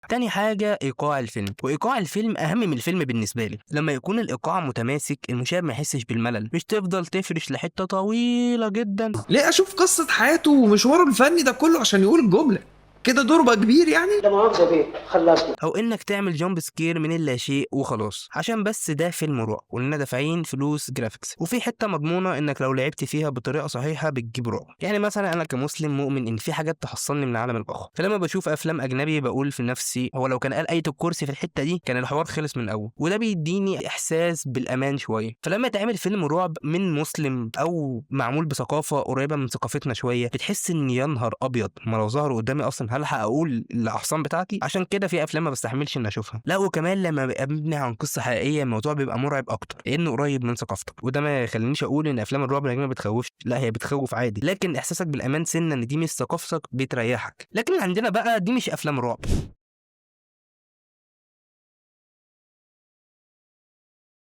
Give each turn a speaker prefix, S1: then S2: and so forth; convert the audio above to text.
S1: تاني حاجة ايقاع الفيلم، وايقاع الفيلم اهم من الفيلم بالنسبة لي. لما يكون الايقاع متماسك المشاهد ما يحسش بالملل، مش تفضل تفرش لحته طويلة جدا.
S2: ليه اشوف قصة حياته ومشواره الفني ده كله عشان يقول الجملة كده؟ دوره بقى كبير يعني.
S3: لا مؤاخذة بيه، خلصنا.
S1: او انك تعمل jump scare من اللا شيء وخلاص، عشان بس ده فيلم رعب واننا دافعين فلوس graphics، وفي حتة مضمونه انك لو لعبت فيها بطريقة صحيحه بتجيب رعب. يعني مثلا انا كمسلم مؤمن ان في حاجات تحصلني من عالم الاخر، فلما بشوف افلام اجنبي بقول في نفسي هو لو كان قال ايه الكرسي في الحتة دي كان الحوار خلص من الاول، وده بيديني احساس بالامان شوية. فلما تعمل فيلم رعب من مسلم او معمول بثقافة قريبه من ثقافتنا شوية، بتحس ان يا نهار ابيض ما لو ظهروا قدامي اصلا هلحق اقول الاحصان بتاعتي. عشان كده في افلام ما بستحملش ان اشوفها. لا وكمان لما بيبقى مبني عن قصة حقيقية الموضوع بيبقى مرعب اكتر لانه قريب من ثقافتك. وده ما يخلينيش اقول ان افلام الرعب الاجنبي ما بتخوفش، لا هي بتخوف عادي، لكن احساسك بالامان سنة ان دي مش ثقافتك بتريحك. لكن عندنا بقى دي مش افلام رعب.